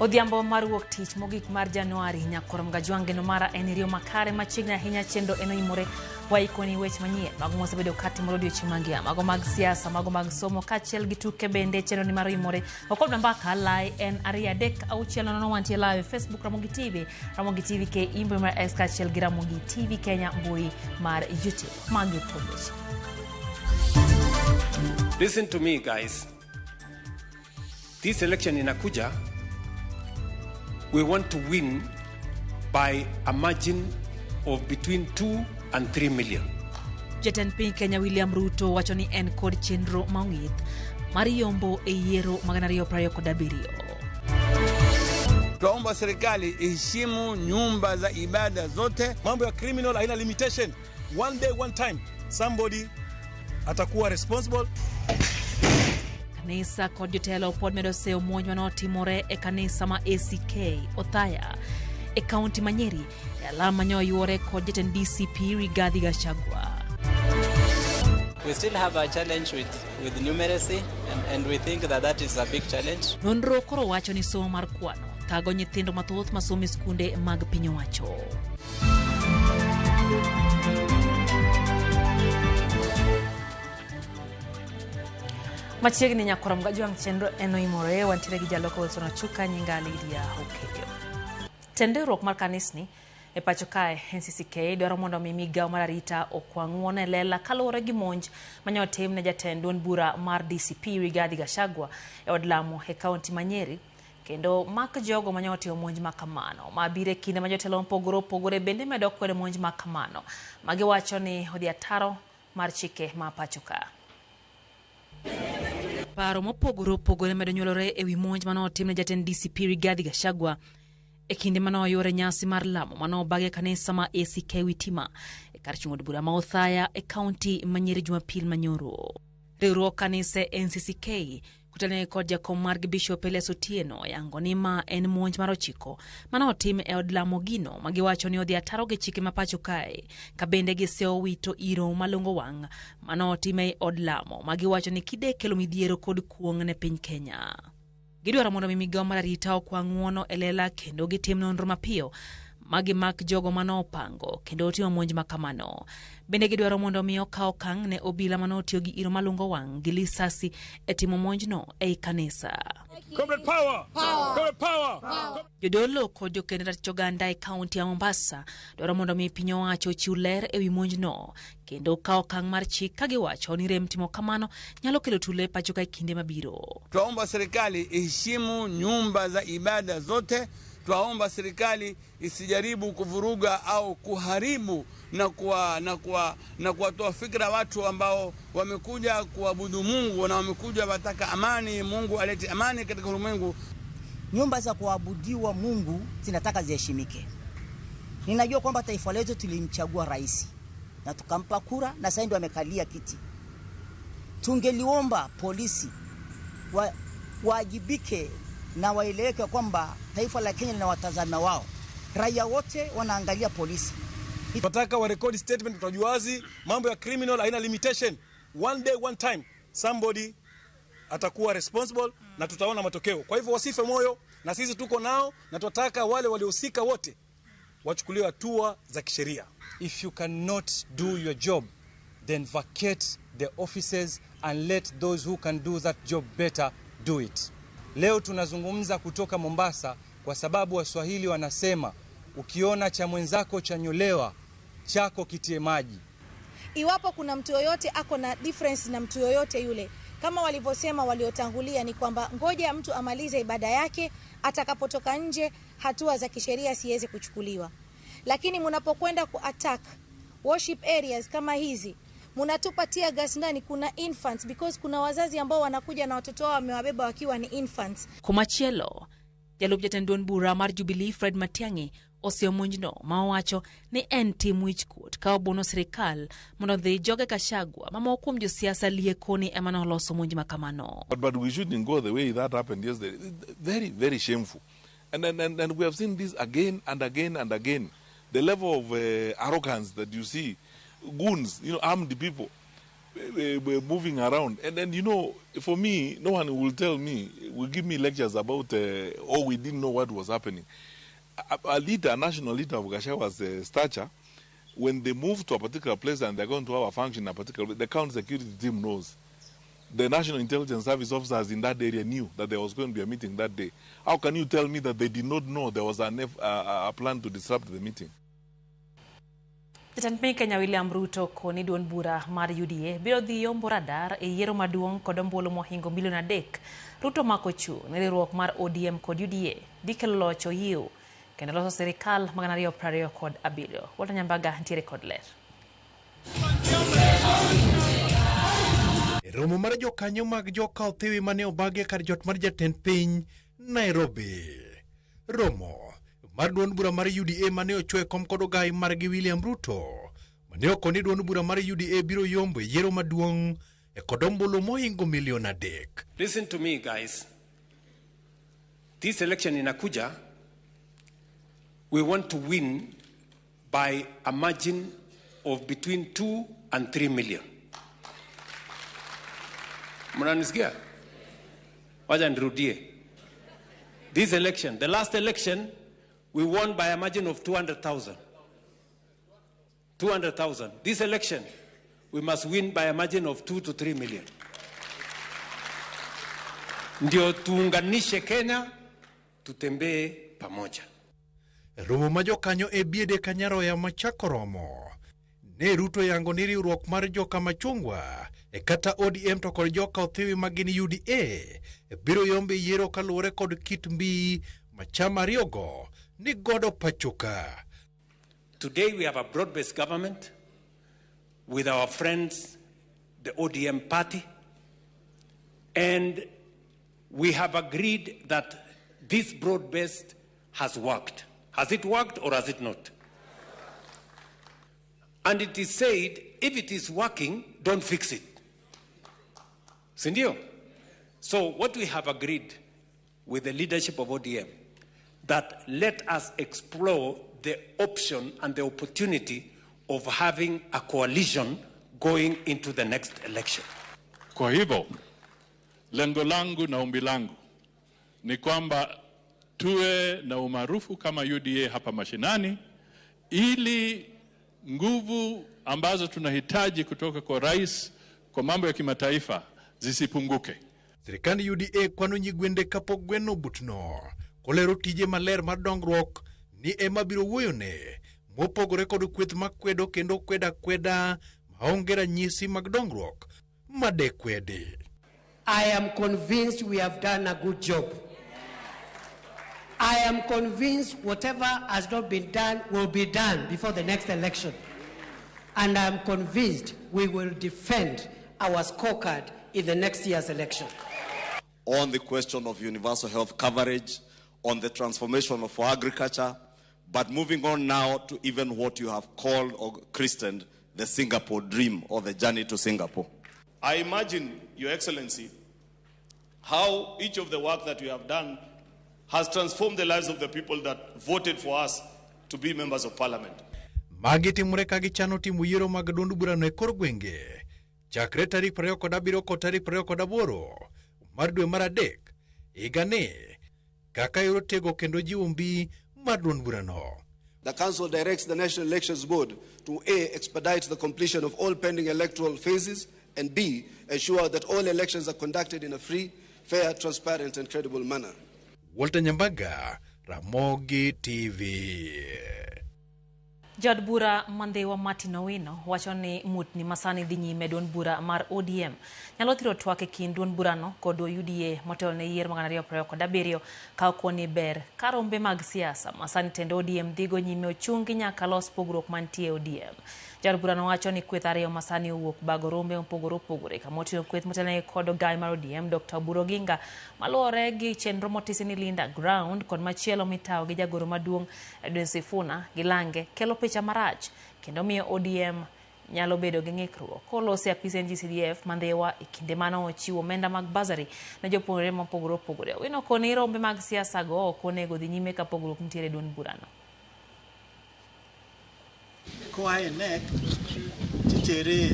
Odhiambo mar wuok tich mogik mar Januari, Nyakwar Mgajwang' geno mara en iriyo makare machiegni ahinya chenro en oimore waikoni weche manyien mago mosebedo katimore odiochieng' mangima, mago mag siasa, mago mag somo kaachiel gi tuke bende chenro ni mar oimore. Wakod mbaka lai en 2 3 6 0 wantie live e Facebook Ramogi TV, Ramogi TV KE mbui mar X kaachiel gi Ramogi TV Kenya mbui mar YouTube. Magi thuond weche. Listen to me guys. This election inakuja, we want to win by a margin of between 2 and 3 million. Jatend piny Kenya William Ruto wacho ni en kod chenro ma ong'ith mar yombo e yiero mag 2027. Twaomba serikali iheshimu nyumba za ibada zote. Mambo ya criminal haina limitation. One day, one time, somebody atakuwa responsible. Kanisa kod jotelo pod medo seyo muony manotimore e kanisa ma ACK Othaya e kaunti ma Nyeri e alam manyo yuore kod jatend DCP Rigathi Gachagua. We still have a challenge with numeracy, and we think that that is a big challenge. Nonro koro wacho ni somo mar kwano thago nyithindo mathoth masomo e skunde mag piny owacho. Machiegni Nyakwar Mgajwang' chenro en oimore wantiere gi jaloko Wilson Ochuka nyinga Lydia Okeyo. Tend riwruok mar kanisni e pacho kae NCCK dwaro mondo mi migawo mar arita okwa ng'uono e lela kaluwore gi monj mane otim ne jatend duond bura mar DCP Rigathi Gachagua e od lamo e kaunti ma Nyeri kendo mak jogo mane otimo monj ma kamano. Ma biro e kinde ma jotelo mopogore opogore bende medo kwedo monj ma kamano ma giwacho ni odhi ataro mar chike ma pacho ka. Paro mopogore opogore medo nyuolore e wi monj mane otim ne jatend DCP Rigathi Gachagua e kinde mane oyuore nyasi mar lamo mane obagi e kanisa ma ACK Witima e kar chung' od bura ma Othaya e kaunti ma Nyeri Jumapil manyoro. Riwruok kanise NCCK kotenore kod jakom margi Bishop Elias Otieno oyango ni ma en monj mar ochiko mane otim e od lamo gino ma giwacho ni odhi ataro gi chike ma pacho kae ka bende giseyo wito iro malongo wang' mane otim e od lamo ma giwacho ni kide kelo midhiero kod kuong' ne piny Kenya. Gidwaro mondo mi migawo mar arita okwa ng'uono e lela kendo gitim nonro mapiyo ma gimak jogo mane opango kendo otimo monj ma kamano. Bende gidwaro mondo mi okaw okang' ne obila mane otiyo gi iro malungo wang' gi lisasi e timo monjno ei kanisa. Comrade power! Comrade power! Jodolo kod jokend ratich oganda e kaunti ya Mombasa dwaro mondo mi piny owacho ochiw ler e wi monjno kendo kaw okang' mar chik ka giwacho ni rem timo kamano nyalo kelo tulo e pacho ka e kinde mabiro. Twaomba serikali iheshimu nyumba za ibada zote. Twaomba serikali isijaribu kuvuruga au kuharibu na kuwatoa fikra watu ambao wamekuja kuabudu Mungu na wamekuja wataka amani, Mungu alete amani katika ulimwengu. Nyumba za kuabudiwa Mungu zinataka ziheshimike. Ninajua kwamba taifa letu tulimchagua rais na tukampa kura na sasa ndio amekalia kiti. Tungeliomba polisi waajibike na waeleweke kwamba taifa la Kenya lina watazama wao. Raia wote wanaangalia polisi. Tunataka wa record statement, tutajua wazi mambo ya criminal haina limitation. One day, one time, somebody atakuwa responsible na tutaona matokeo. Kwa hivyo wasife moyo, na sisi tuko nao na tunataka wale waliohusika wote wachukuliwe hatua za kisheria. If you cannot do your job, then vacate the offices and let those who can do that job better do it. Leo tunazungumza kutoka Mombasa kwa sababu Waswahili wanasema ukiona cha mwenzako chanyolewa, chako kitie maji. Iwapo kuna mtu yoyote ako na difference na mtu yoyote yule, kama walivyosema waliotangulia, ni kwamba ngoja mtu amalize ibada yake, atakapotoka nje hatua za kisheria siweze kuchukuliwa. Lakini mnapokwenda ku attack worship areas kama hizi, mnatupa tear gas ndani, kuna infants, because kuna wazazi ambao wanakuja na watoto wao wamewabeba wakiwa ni infants. Komachielo, jalup jatend duond bura mar Jubilee Fred Matiang'i oseyo monjno ma owacho ni en tim wichkuot ka obuono sirikal mondo odhi joge Gachagua ma moko kuom josiasa lieko ni ema noloso monj ma kamano. But we shouldn't go the way that happened yesterday. Very, very shameful. And we have seen this again and again and again. The level of arrogance that you see, goons, armed people, moving around. And then, you know, for me, no one will tell me, will give me lectures about, oh, we didn't know what was happening. A leader, a national leader of Gachagua's stature, when they move to a particular place and they're going to have a function in a particular place, the county security team knows. The National Intelligence Service officers in that area knew that there was going to be a meeting that day. How can you tell me that they did not know there was a plan to disrupt the meeting? Jatend piny Kenya William Ruto koni duond bura mar UDA biro dhi yombo radar e yiero maduong' kod ombulu mohingo milion 3. Ruto mako chung' ne riwruok mar ODM kod UDA dhi kelo loch oyiw kendo loso sirikal mag 2027. Walter Nyambaga ntiere kod ler. E romo mar jokanyo mag joka Othiwi mane obagi e kar jot mar jatend piny Nairobi. Romo mar duond bura mar UDA mane ochwe kom kod ogai margi William Ruto mane okoni duond bura mar UDA biro yombo e yiero maduong' e kod ombulu mohingo milion 3. Listen to me, guys. This election inakuja, we want to win by a margin of between 2 and 3 million. Mnanisikia? Wacha nirudie. This election, the last election, we won by a margin of 200,000. 200,000. This election, we must win by a margin of 2 to 3 million. Ndio tuunganishe Kenya, tutembee pamoja. Romo ma jokanyo e biede Kanyaroya machako romo. Ne Ruto yango ni riwruok mar joka machungwa e kata ODM to kod joka Othiwi magin UDA biro yombe yiero kaluwore kod kit mbii ma chama ariyogo ni godo pachoka. Today we have a broad-based government with our friends, the ODM party, and we have agreed that this broad-based has worked. Has it worked or has it not? And it is said, if it is working, don't fix it. Sindio? So what we have agreed with the leadership of ODM, that let us explore the option and the opportunity of having a coalition going into the next election. Kwa hivyo, lengo langu na ombi langu ni kwamba tuwe na umaarufu kama UDA hapa mashinani, ili nguvu ambazo tunahitaji kutoka kwa rais kwa mambo ya kimataifa zisipunguke. Sirikand UDA kwano nyigwende kapok gweno butno kolero tije maler mar dongruok ni ema biro wuoyone mopogore kod kweth makwedo kendo kweda kweda maonge ranyisi mag dongruok madekwedi. I am convinced we have done a good job. I am convinced whatever has not been done will be done before the next election. And I am convinced we will defend our scorecard in the next year's election. On the question of universal health coverage, on the transformation of agriculture, but moving on now to even what you have called or christened the Singapore dream or the journey to Singapore. I imagine, Your Excellency, how each of the work that we have done has transformed the lives of the people that voted for us to be members of parliament. Magi timore ka gichano timo yiero mag duond burano e kor gwenge chakre tarik 27 kod tarik 28 mar dwe mar 3 higani kaka yor tego kendo jiwo mbii mar duond burano. The Council directs the National Elections Board to A, expedite the completion of all pending electoral phases, and B, ensure that all elections are conducted in a free, fair, transparent, and credible manner. Walter Nyambaga, Ramogi TV. Jaod bura Mandhewa Martin Owino wacho ni mutni masani dhi nyime duond bura mar ODM nyalo thiro twak e kind duond burano kod UDA motelo ne yiero mag 2027 ka ok ni ber ka rombe mag siasa masani tend ODM dhigo nyime ochungi nyaka los pogruok mantie ODM. Jaod burano wacho ni kweth ariyo masani owuok bago rombe mopogore opogore kamoting'o kweth motelnegi kod ogai mar ODM Dr. Oburu Oginga maluwore gi chenro motisi ni Linda Ground kod machielo mitawo gi jagoro maduong' Edwin Sifuna gi Lange kelo picha marach kendo miyo ODM nyalo bedo gi ng'ikruok. Kolosi apis NGCDF Mandhewa e kinde mane ochiwo omenda mag bursary ne jopuonjre mopogore opogore. Owino koni rombe mag siasa go ok onego dhi nyime ka pogruok nitiere e duond burano. Koa e NEC titere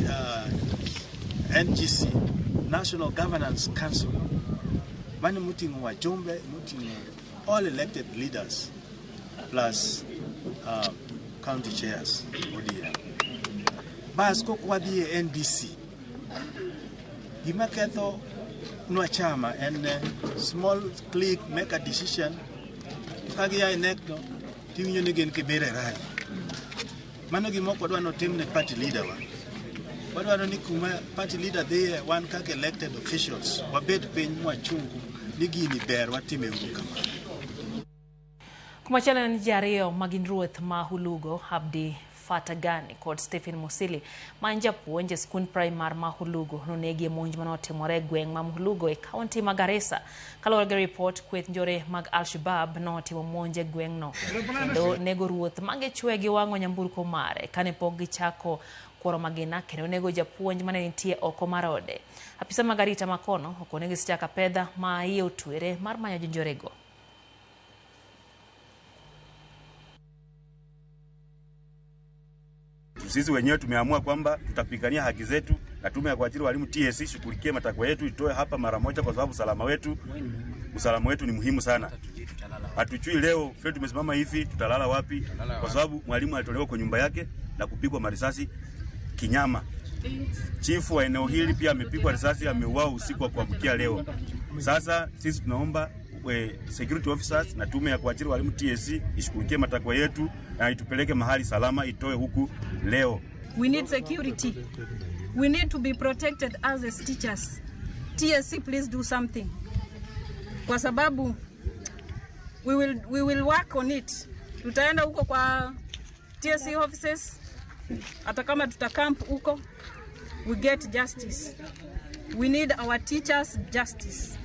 NGC, National Governance Council, mane moting'o wajumbe, moting'o all elected leaders plus county chairs ODM. Bas kok wadhi e NDC. Gima ketho nwa chama en small clique make a decision ka gia e NEC to tiwinjo ni gin Kibera e rally. Mano gima ok wadwa notim ne party leader wa. Wadwaro ni kuma party leader dhiye wan kaka elected officials wabed piny mwachung ni gini ber watime uru kama. Kumachielo en ji ariyo ma gin ruoth ma Hulugo, Abdi Fatagani kod Stephen Musili ma en japuonj e skund primar ma Hulugo nonegi e monj manotimore e gweng' ma Hulugo e kaunti ma Garissa. Kaluwore gi ripot, kweth njore mag Al-Shabaab notimo monj e gweng'no kendo nego ruoth ma gichwe gi wang'o nyamburko mare kane pok gichako kuoro magina kendo nego japuonj mane nitie oko mar ode. Apisa mag arita makono okone gisechako apedha ma iye otwere mar manyo jonjorego. Sisi wenyewe tumeamua kwamba tutapigania haki zetu na tume ya kuajiri walimu TSC shughulikie matakwa yetu, itoe hapa mara moja, kwa sababu usalama wetu ni muhimu sana. Hatujui leo vile tumesimama hivi tutalala wapi, kwa sababu mwalimu alitolewa kwa nyumba yake na kupigwa marisasi kinyama. Chifu wa eneo hili pia amepigwa risasi, ameuawa usiku wa kuamkia leo. Sasa sisi tunaomba security officers na tume ya kuajiri walimu TSC ishughulikie matakwa yetu na itupeleke mahali salama, itoe huku leo. We need security. We need to be protected as teachers. TSC, please do something. Kwa sababu we will work on it. Tutaenda huko kwa TSC offices, hata kama tutacamp huko, we get justice. We need our teachers justice.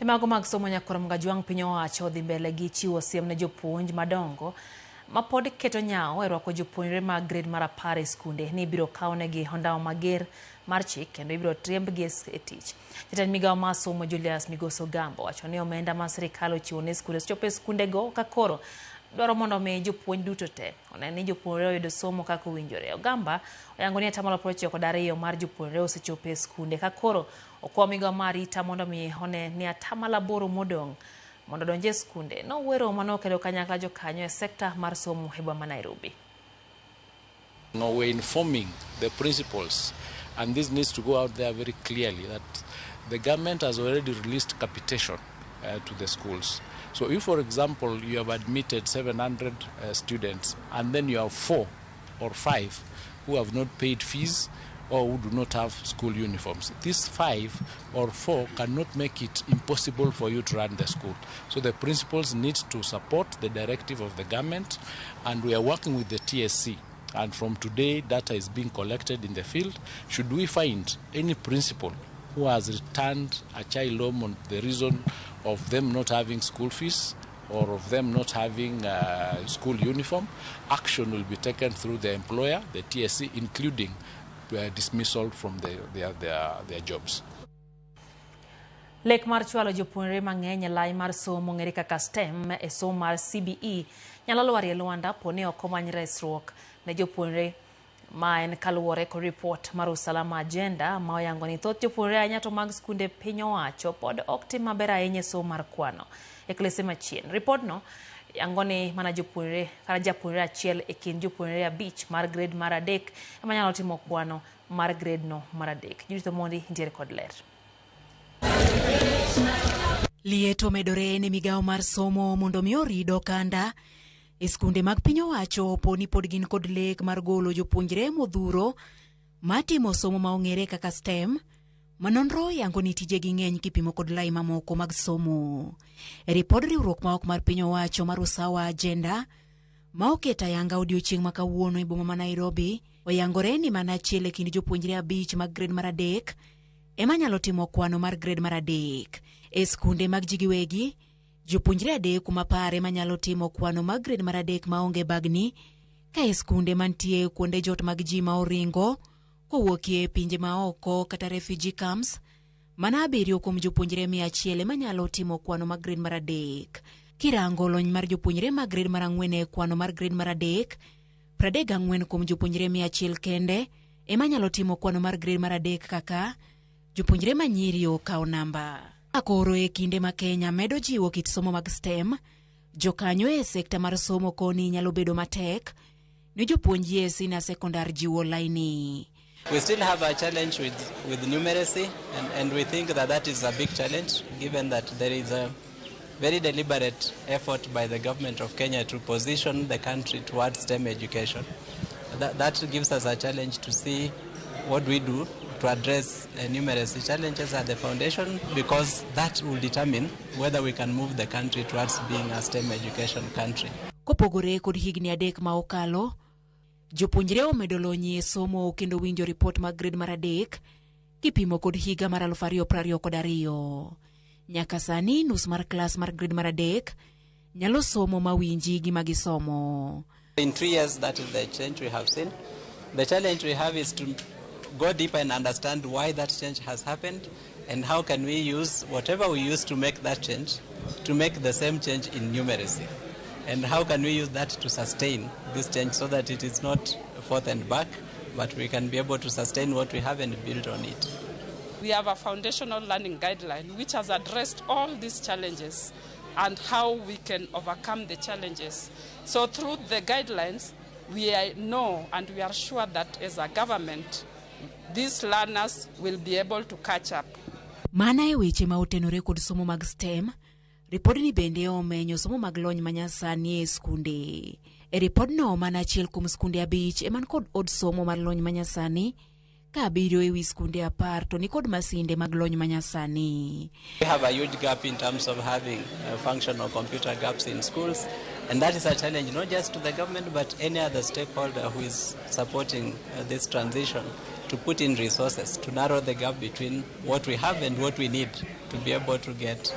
E mago mag somo nyakoro Mgajwang' piny owacho dhi mbele gi chiwo siem ne jopuonj madongo ma pod keto nyawo e rwako jopuonjre mag grade mar 10 e skunde ni ibiro kawnegi ondawo mager mar chik kendo ibiro riembgi e tich. Jatend migawo mar somo Julius Migosi Ogamba wacho ni omenda ma sirikal ochiwo ne skunde osechopo e skundego ka koro dwaro mondo omi jopuonj duto te one ni jopuonjre oyudo somo kaka owinjore. Ogamba oyango ni 92% mar jopuonjre osechopo e skunde ka koro okwa migawo mar arita mondo mi one ni 8% modong' mondo odonj e skunde. Nowero manokelo kanyakla jokanyo e sekta mar somo e boma ma Nairobi. No, we're informing the principals, and this needs to go out there very clearly, that the government has already released capitation to the schools. So if, for example, you have admitted 700 students and then you have 4 or 5 who have not paid fees or who do not have school uniforms, these 5 or 4 cannot make it impossible for you to run the school. So the principals need to support the directive of the government, and we are working with the TSC. And from today, data is being collected in the field. Should we find any principal who has returned a child home on the reason of them not having school fees or of them not having school uniform, action will be taken through the employer, the TSC, including dismissal from their jobs. Lek mar chwalo jopuonjre mang'eny e lai mar somo mong'ere kaka STEM e somo mar CBE nyalo lwar e lwanda po ni ok omany resruok ne jopuonjre ma en kaluwore kod ripot mar usalama agenda ma oyango ni thoth jopuonjre ahinya to mag skunde piny owacho pod ok tim maber ahinya e somo mar kwano e klese machien. Ripodno yango ni mana jopuonjre kata japuonjre achiel e kind jopuonjre 5 mar grade mar 3 ema nyalo timo kwano mar grade no mar 3. Judith Omondi nitiere kod ler. Liet omedore ne migawo mar somo mondo mi orid okanda e skunde mag piny owacho po ni pod gin kod lek mar golo jopuonjre modhuro matimo somo ma ong'ere kaka STEM ma nonro yango ni tijegi ng'eny kipimo kod lai mamoko mag somo. E ripod riwruok ma ok mar piny owacho mar Usawa Agenda ma oketo ayanga odiochieng' ma kawuono e boma ma Nairobi oyangore ni mana achiel e kind jopuonjre 5 mag grade mar 3 ema nyalo timo kwano mar grade mar 3. E skunde mag ji giwegi, jopuonjre 3 kuom 10 ema nyalo timo kwano mag grade mar 3 maonge bagni, ka e skunde mantie kuonde jot mag ji ma oringo kowuokie pinje maoko kata refugee camps, mana 7 kuom jopuonjre 100 ema nyalo timo kwano mag grade mar 3. Kirango lony mar jopuonjre mag grade mar 4 e kwano mar grade mar 3 34 kuom jopuonjre 100 kende ema nyalo timo kwano mar grade mar 3 kaka jopuonjre manyiri okawo namba. Koro e kinde ma Kenya medo jiwo kit somo mag STEM, jokanyo e sekta mar somo koni nyalo bedo matek ne jopuonj e senior secondary jiwo laini. We still have a challenge with numeracy, and we think that is a big challenge, given that there is a very deliberate effort by the government of Kenya to position the country towards STEM education. That gives us a challenge to see what we do to address numeracy challenges at the foundation, because that will determine whether we can move the country towards being a STEM education country. Kopogore kod higni 3 ma okalo, jopuonjre omedo lony e somo kendo winjo ripot mag grade mar 3 kipimo kod higa mar 2022. Nyaka sani nus mar klas mar grade mar 3 nyalo somo mawinji gima gisomo. In 3 years, that is the change we have seen. The challenge we have is to go deeper and understand why that change has happened and how can we use whatever we use to make that change to make the same change in numeracy. And how can we use that to sustain this change so that it is not forth and back, but we can be able to sustain what we have and build on it. We have a foundational learning guideline which has addressed all these challenges and how we can overcome the challenges. So through the guidelines, we know and we are sure that as a government, these learners will be able to catch up. Mana e weche ma otenore kod somo mag STEM, ripodni bende omenyo somo mag lony manyasani e skunde. E ripodno mana achiel kuom skunde 5 eman kod od somo mar lony manyasani, ka 7 ewi skunde 10 to nikod masinde mag lony manyasani. We have a huge gap in terms of having functional computer gaps in schools, and that is a challenge not just to the government but any other stakeholder who is supporting this transition to put in resources to narrow the gap between what we have and what we need to be able to get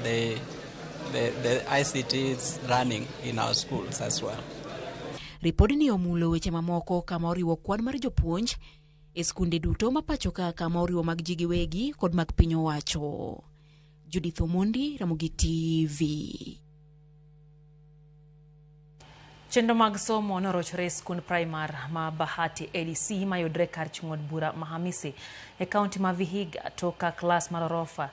the ICTs running in our schools as well. Ripodni omulo weche mamoko kama oriwo kwan mar jopuonj e skunde duto ma pacho ka kama oriwo mag ji giwegi kod mag piny owacho. Judith Omondi, Ramogi TV. Chenro mag somo norochore e skund primar ma Bahati ADC mayudre kar chung' od bura ma Hamisi e kaunti ma Vihiga tok ka klas mar orofa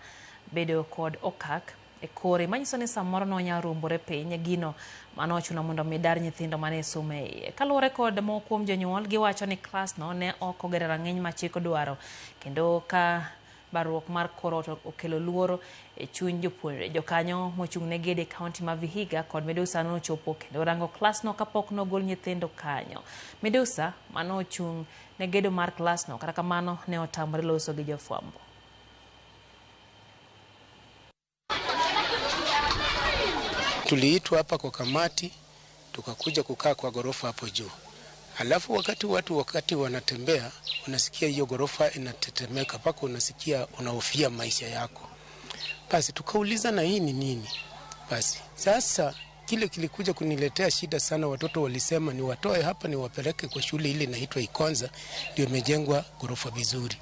bedo kod okak e kore manyiso ni samoro nonyalo ruombore piny gino mano ochuno mondo mi dar nyithindo mane somo e iye. Kaluwore kod moko kuom jonyuol, giwacho ni klasno ne ok ogero rang'iny ma chik dwaro kendo ka barruok mar kor ot okelo luoro e chuny jopuonjre. Jokanyo mochung' ne gede e kaunti ma Vihiga kod Medusa nochopo kendo rango klasno kapok nogol nyithindo kanyo. Medusa mano ochung' ne gedo mar klasno kata kamano ne otamore loso gi jofwambo. Tuliitwa hapa kwa kamati tukakuja kukaa kwa gorofa hapo juu. Alafu wakati watu wakati wanatembea unasikia hiyo gorofa inatetemeka paka unasikia unahofia maisha yako. Basi tukauliza na hii ni nini? Basi sasa kile kilikuja kuniletea shida sana, watoto walisema ni watoe hapa ni wapeleke kwa shule ile inaitwa Ikonza, ndio imejengwa gorofa vizuri.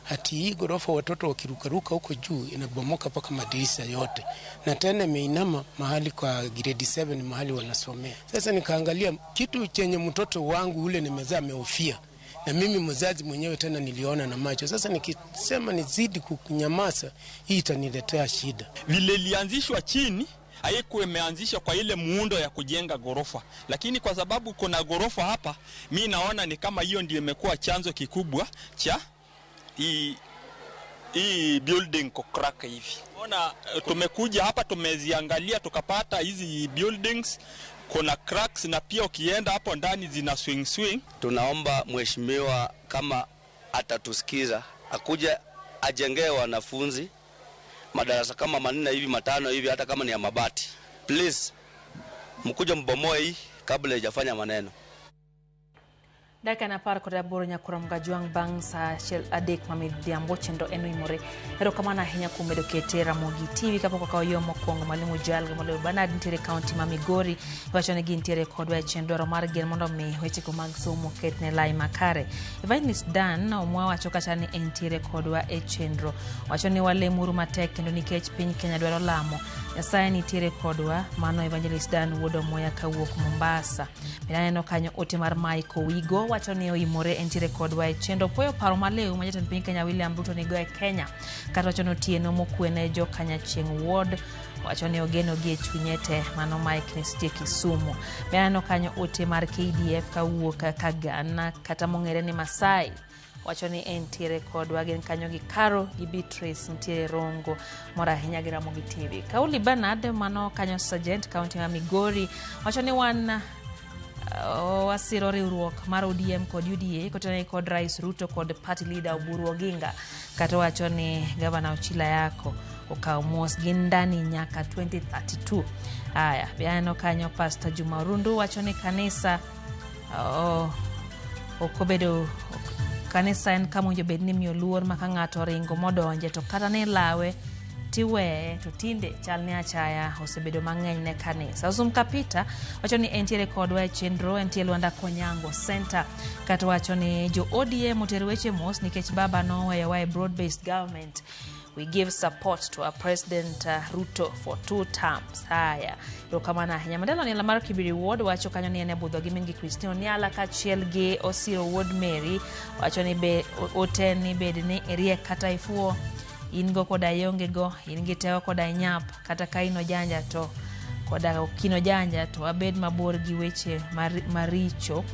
Hati hii gorofa watoto wakirukaruka huko juu inabomoka paka madirisha yote. Na tena imeinama mahali kwa grade 7 mahali wanasomea. Sasa nikaangalia kitu chenye mtoto wangu ule nimezaa amehofia. Na mimi mzazi mwenyewe tena niliona na macho. Sasa nikisema nizidi kunyamaza hii itaniletea shida. Vile ilianzishwa chini haikuwa imeanzishwa kwa ile muundo ya kujenga gorofa, lakini kwa sababu kuna gorofa hapa, mi naona ni kama hiyo ndio imekuwa chanzo kikubwa cha hii building kucrack hivi. Ona tumekuja hapa tumeziangalia tukapata hizi buildings kuna cracks na pia ukienda hapo ndani zina swing swing. Tunaomba mheshimiwa kama atatusikiza akuja ajengee wanafunzi madarasa kama 4 hivi 5 hivi, hata kama ni ya mabati. Please mkuje mbomoe hii kabla haijafanya maneno. Dakika en 18 nyakoro Mgajwang' bang' saa achiel adek ma midhiambo chenro en oimore. Erokamano ahinya kuom bedo kete Ramogi TV kapok okawo yo mokwongo Mwalimu Jalgo Moloyo Bernard nitiere kaunti ma Migori iwacho ni gintiere kodwa e chenro dwaro mar gen mondo mi wechego mag somo ket ne lai makare. Evangelist Dan Omwa wacho kacha ni entiere kodwa e chenro. Wacho ni walemuru matek kendo nikech piny Kenya dwaro lamo. Nyasaye nitiere kodwa. Mano Evangelist Dan wuod Omoya kawuok Mombasa. Bende aneno kanyo ote mar Michael Wigo wacho ni oimore entiere kodwa e chenro. Puoyo paro maliw ma jatend piny Kenya William Ruto nigo e Kenya. Kata wacho ni otieno mokwe ne jo Kanyachieng' Ward. Wacho ni ogeno gi e chunye te. Mano Mike Nistie Kisumu. Bende aneno kanyo ote mar KDF kawuok Kagana kata mong'ere ni Masai. Wacho ni entiere kodwa gin kanyo gi Caro gi Beatrice nitiere Rongo mor ahinya gi Ramogi TV. Kauli Bernard mano kanyo Sergeant kaunti ma Migori wacho ni wan wasiro riwruok mar ODM kod UDA kotenore kod Rais Ruto kod party leader Oburu Oginga kata wacho ni Gavana Ochila Yako okawo mos gi ndani nyaka 2032. Aya, be aneno kanyo Pastor Juma Orundu wacho ni kanisa ok obedo kanisa en kama owinjo bed ni imiyo luor ma ka ng'ato oringo modonje to kata ni lawe tiweye to tinde chal ni achaya osebedo mang'eny ne kanisa. Osum Kapita wacho ni entiere kodwa e chenro entie Lwanda Konyango Center kata wacho ni jo ODM oter weche mos nikech baba noweyowa e broad based government. We give support to our President Ruto for 2 terms. Haya, erokamano ahinya. Mandela Oniala mar Kibiri Ward wacho kanyo ni en e budho gi min gi Christine Oniala kaachiel gi Osiro Wuod Mary wacho ni be ote ni bed ni iriek kata ifuwo in go koda ionge go in gi teko koda inyap kata ka in ojanja to koda ok in ojanja to wabed mabor gi weche maricho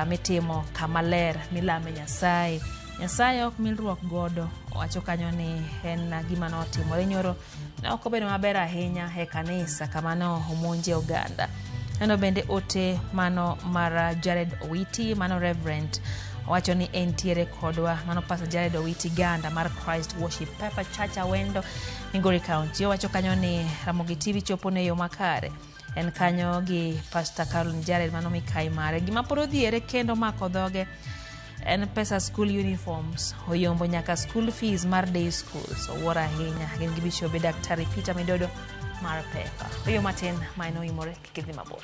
mitimo kama ler milame Nyasaye. Nyasaye ok milruok godo. Owacho kanyo ni en gima notimore nyoro ne ok obedo maber ahinya e kanisa kama ne omonje oganda. Neno bende ote mano mar Jared Owiti mano Reverend owacho ni entiere kodwa mano Pastor Jared Owiti Ganda mar Christ Worship Pepper Church Awendo Migori County. Owacho kanyo ni Ramogi TV chopo ne yo makare. En kanyo gi Pastor Caroline Jared mano mikai mare. Gima pod odhiere kendo mako dhoge en pesa school uniforms oyombo nyaka school fees mar day schools owuoro ahinya gin gi Bishop Daktari Peter Midodo mar Pepa. Oyo matin ma en oimore kik idhi mabor.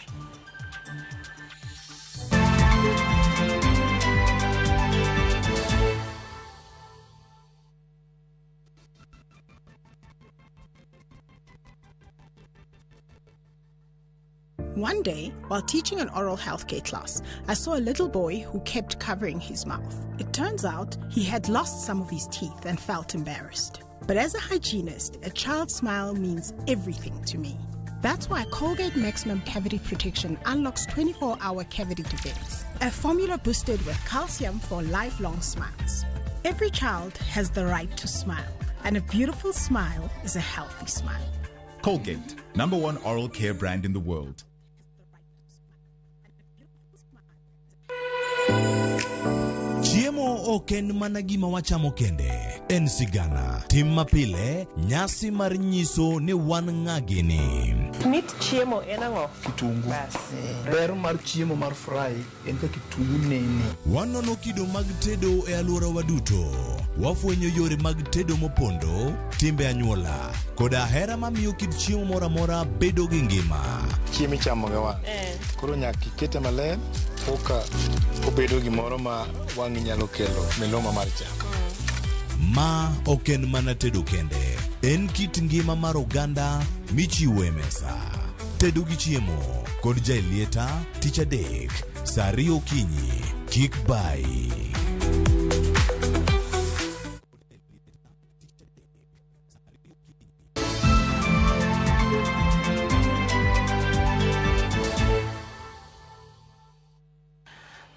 One day, while teaching an oral healthcare class, I saw a little boy who kept covering his mouth. It turns out he had lost some of his teeth and felt embarrassed. But as a hygienist, a child's smile means everything to me. That's why Colgate Maximum Cavity Protection unlocks 24-hour cavity defense, a formula boosted with calcium for lifelong smiles. Every child has the right to smile, and a beautiful smile is a healthy smile. Colgate, #1 oral care brand in the world. Chiemo ok en mana gima wachamo kende, en sigana, tim mapile, nyasi mar nyiso ni wan ng'a gini. Mit chiemo en ang'o? Kitungu. Bas. Ber mar chiemo mar fry en ka kitungu nene. Wanono kido mag tedo e alworawa duto. Wafwenyo yore mag tedo mopondo, timbe anyuola, koda hera mamiyo kit chiemo moro amora bedo gi ngima. Chiemo ichamo gi wang'. Koro nyaka ikete maler koka obedo gimoro ma wang'i nyalo kelo miluma mar chak. Ma ok en mana tedo kende, en kit ngima mar oganda michiwo e mesa. Tedo gi chiemo kod Jaelieta tich adek saa 2 okinyi. Kik bai.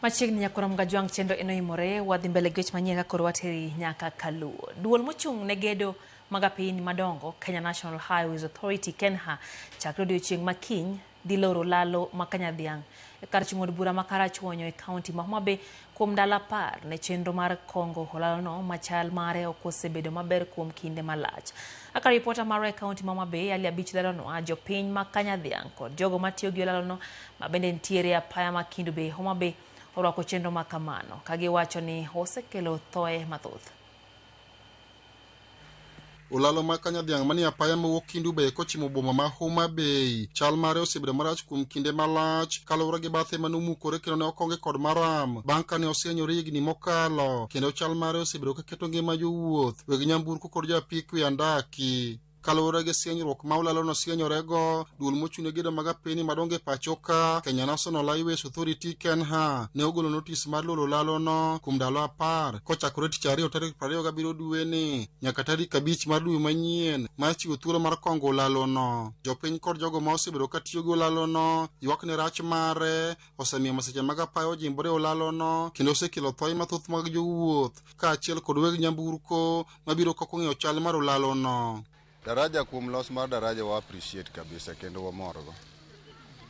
Machiegni nyakoro Mgajwang' chenro eno imore wadhi mbele gi weche manyien ka koro wateri nyaka Kaluo. Duol mochung' ne gedo mag apeyni madongo Kenya National Highways Authority KENHA chakre odiochieng' ma kiny dhi loro lalo ma Kanyadhiang' e kar chung' od bura ma Karachuonyo e kaunti ma Homa Bay kuom ndalo 10 ne chenro mar kongo olalono machal mare ok osebedo maber kuom kinde malach. Kaka ripota marwa e kaunti ma Homa Bay Ali Abich leronwa jopiny ma Kanyadhiang' kod jogo matiyo gi olalono ma bende nitiere apaya ma Kendu Bay Homa Bay orwako chenro ma kamano ka giwacho ni osekelo thoe mathoth. Olalo ma Kanyadhiang' manie apaya mawuok Kendu Bay kochimo boma ma Homa Bay chal mare osebedo marach kuom kinde malach kaluwore gi bathe manomukore kendo ne okonge kod maram bang' kane osienyore higni mokalo kendo chal mare osebedo kaketo ngima jowuoth, weg nyamburko kod joapik wi andaki. Kaluwore gi sienyruok ma olalo nosienyore-go, duol mochung'ne gedo mag apeni madongo e pacho ka, Kenya National Highways Authority KENHA, ne ogolo notis mar loro olalono kuom ndalo 10 kochakore tich ariyo tarik 27 dweni nyaka tarik 5 mar dwe manyien mar chiwo thuolo mar kongo olalono. Jopiny kod jogo ma osebedo ka tiyo gi olalono ywak ni rach mare osemiyo masiche mag apaya ojimbore e olalono kendo osekelo thoe mathoth mag jowuoth kaachiel kod weg nyamburko mabiro kok ong'eyo chal mar olalono. Daraja kuom los mar daraja wa appreciate kabisa kendo wamorgo.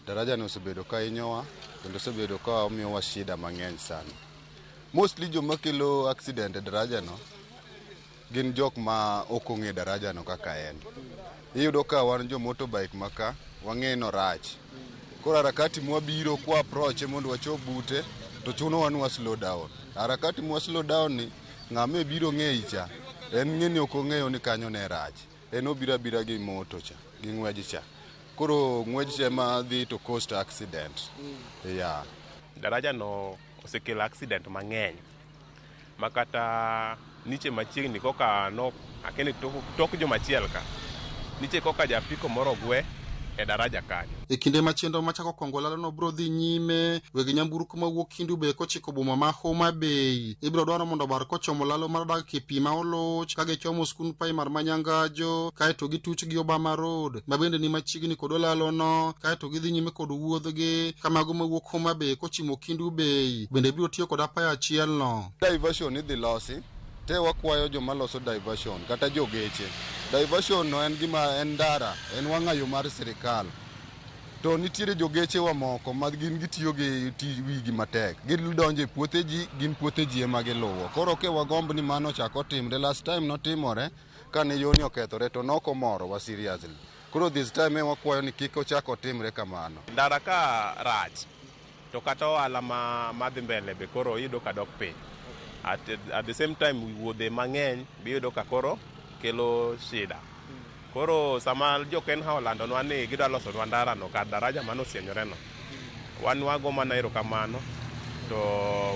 Daraja no osebedo ka hinyowa kendo osebedo ka omiyowa shida mang'eny sana. Mostly joma kelo accident e daraja no gin jok ma ok ong'e daraja no kaka en. Iyudo ka wan jo motorbike ma ka wang'e ni orach. Koro harakati mwabiro kwa approach mondo wachop bute to chunowa ni wa slow down. Harakati mwa slow down ni ng'ama biro ng'eyi cha en ng'e ni ok ong'eyo ni kanyo ne rach. En obiro abira gi moto cha, gi ng'wej cha. Koro ng'wej cha ema dhi to cost accident. Yeah. Daraja no osekelo accident mang'eny ma kata niche machiegni koka no akeni tok jomachiel ka niche koka japiko moro ogwe e daraja kanyo. E kinde ma chenro machako kongo olalono biro dhi nyime, weg nyamburko mawuok Kendu Bay kochiko boma ma Homa Bay ibiro dwaro mondo obar kochomo olalo mar dak e pi ma oluch ka gichomo skund primar ma Nyangajo kaeto gituch gi Obama Road ma bende ni machiegni kod olalono kaeto gidhi nyime kod wuodhgi ka mago mawuok Homa Bay kochimo Kendu Bay bende biro tiyo kod apaya achielno. Diversion idhi losi te wakwayo joma loso diversion kata jogeche. Diversion no en gima en ndara, en wang'ayo mar sirikal. To nitiere jogechewa moko ma gin gitiyo gi wigi matek. Gidonjo e puothe ji, gin puothe ji ema giluwo. Koro ke wagomb ni mano ochak otimre. Last time notimore kane yoni okethore to nokomorowa seriously. Koro this time e wakwayo ni kik ochak otimre kamano. Ndara ka rach to kata ohala ma dhi mbele be koro iyudo ka dok piny. At the same time wuodhe mang'eny be iyudo ka koro kelo shida. Koro sama jo KENHA olandonwa ni gidwa losonwa ndara no kar daraja mane osienyore no, wan wago mana erokamano to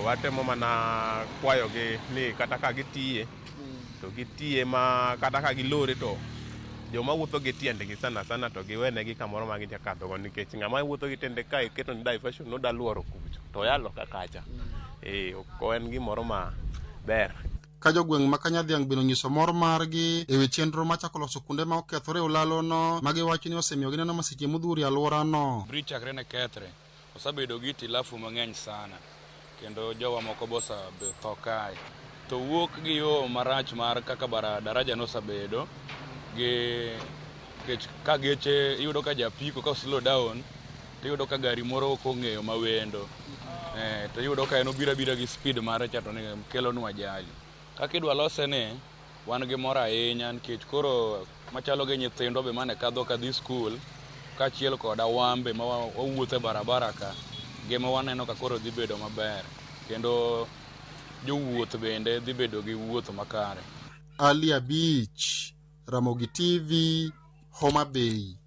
watemo mana kwayogi ni kata ka gitiye to gitiye ma kata ka gilore to joma wuotho gi tiendgi sana sana to giwenegi kamoro ma ginya kadhogo nikech ng'ama wuotho gi tiende ka iketo ni diversion noda luoro kucho to oya loka kacha. Ok en gimoro ma ber. Ka jogweng' ma Kanyadhiang' bende onyiso mor margi ewi chenro machako loso kuonde ma okethore e olalono ma giwacho ni osemiyo gineno masiche modhuro e alworano. Bridge chakre ne kethre, osebedo gi itilafu mang'eny sana kendo jowa moko be tho kae. To wuok gi yo marach mar kaka daraja nosebedo gi nikech ka geche iyudo ka japiko ka slow down to iyudo ka gari moro ok ong'eyo mawendo to iyudo ka en obiro abira gi speed mare cha to kelonwa ajali. Kaka idwa lose ni wan gi mor ahinya nikech koro machalo gi nyithindwa be mane kadho kadhi skul kaachiel koda wambe ma wawuotho e barabara ka ngima waneno ka koro dhi bedo maber kendo jowuoth bende dhi bedo gi wuoth makare. Ali Abich, Ramogi TV, Homa Bay.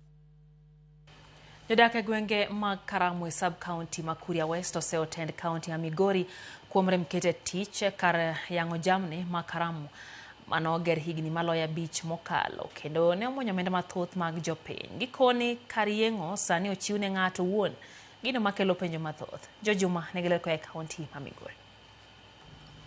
Jodak e gwenge mag Karamu e sub-county ma Kuria West oseyo tend kaunti ma Migori kuom rem keto e tich kar yang'o jamni ma Karamu manoger higni maloyo 5 mokalo kendo ne omuonyo omenda mathoth mag jopiny. Gikoni kar yeng'o sani ochiw ne ng'ato owuon, gino makelo penjo mathoth. Jojuma nigi ler koa e kaunti ma Migori.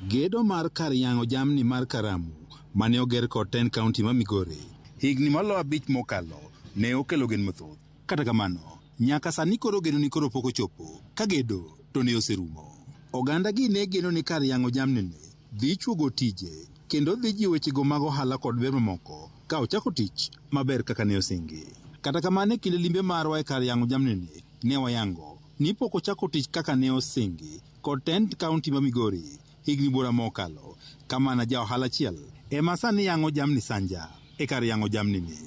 Gedo mar kar yang'o jamni mar Karamu mane oger kod tend kaunti ma Migori higni maloyo 5 mokalo ne okelo gen mathoth. Kata kamano, nyaka sani koro geno ni koro pok ochopo ka gedo to ne oserumo. Oganda gi ne geno ni kar yang'o jamni ni dhi chuogo tije kendo dhi jiwo wechego mag ohala kod ber mamoko ka ochako tich maber kaka ne osingi. Kata kamano e kinde limbe marwa e kar yang'o jamni ni ne wayango ni pok ochako tich kaka ne osingi kod tend kaunti ma Migori higni buora mokalo kamana ja ohala achiel ema sani yang'o jamni sanja e kar yang'o jamni ni.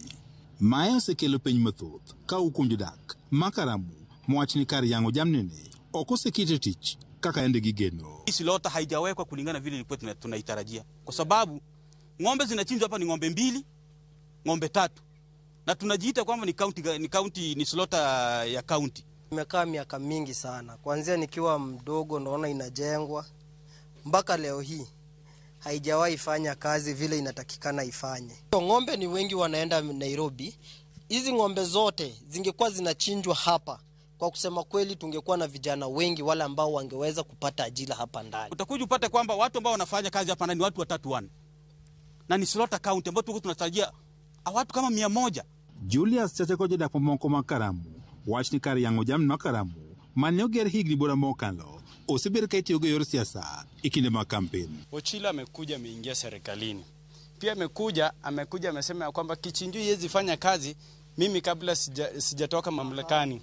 Mae osekelo peny mathoth ka kuom jodak ma Karamu mowach ni kar yang'o jamni ni ok oseket e tich kaka yande gigeno. Hii slaughter haijawekwa kulingana vile ilikuwa tunaitarajia, kwa sababu ng'ombe zinachinjwa hapa ni ng'ombe 2, ng'ombe 3, na tunajiita kwamba ni slaughter ya county. Imekaa miaka mingi sana, kuanzia nikiwa mdogo naona inajengwa mpaka leo hii haijawahi fanya kazi vile inatakikana ifanye. Ng'ombe ni wengi wanaenda Nairobi. Hizi ng'ombe zote zingekuwa zinachinjwa hapa, kwa kusema kweli tungekuwa na vijana wengi wale ambao wangeweza kupata ajira hapa ndani. Utakuja upate kwamba watu ambao wanafanya kazi hapa ndani ni watu 3-1. Na ni slaughter county ambao tuko tunatarajia watu kama 100. Julius Chacha kod jodak mamoko ma Karamu wach ni kar yang'o jamni ma Karamu mane oger higni bora mokalo osebed ka itiyogo e yor siasa e kinde mag kampen. Ochilo amekuja ameingia serikalini. Pia amekuja amesema ya kwamba kichinjio haiwezi fanya kazi mimi kabla sijatoka mamlakani.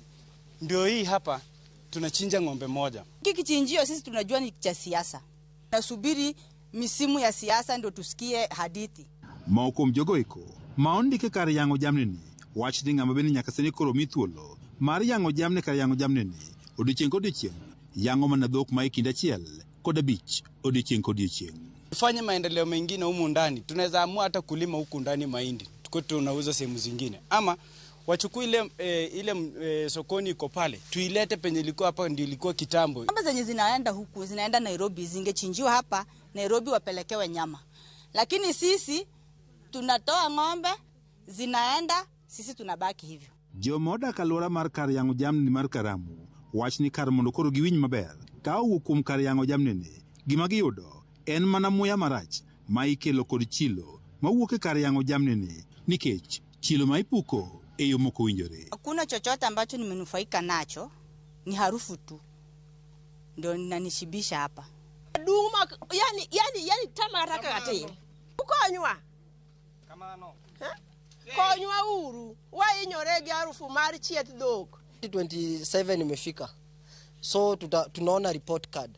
Ndio hii hapa tunachinja ng'ombe moja. Hiki kichinjio sisi tunajua ni cha siasa. Nasubiri misimu ya siasa ndio tusikie hadithi. Moko kuom jogo eko ma ondike kar yang'o jamni ni wach ni ng'ama bende nyaka sani koro mi thuolo mar yang'o jamni kar yang'o jamni ni odiochieng' kodiochieng' yang'o mana dhok ma e kind 1 kod 5 odiochieng' kodiochieng'. Tufanye maendeleo mengine humu ndani, tunaweza amua hata kulima huku ndani mahindi tuko tunauza sehemu zingine, ama wachukue ile sokoni iko pale tuilete penye ilikuwa hapa, ndio ilikuwa kitambo. Ng'ombe zenye zinaenda huku zinaenda Nairobi zingechinjiwa hapa Nairobi wapelekewe nyama, lakini sisi tunatoa ng'ombe zinaenda, sisi tunabaki hivyo. Joma odak alwora mar kar yang'o jamni mar Karamu wach ni kar mondo koro giwinj maber ka owuok kuom kar yang'o jamni ni, gima giyudo en mana muya marach ma ikelo kod chilo mawuok e kar yang'o jamni ni, nikech chilo ma ipuko e yo mok owinjore. Hakuna chochote ambacho nimenufaika nacho, ni harufu tu ndio inanishibisha hapa. Duma yani tama raka katin. Ukonywa. Kamano. Konywa uru, wainyore gi harufu mar chieth dhok. 27 imefika. So tunaona report card.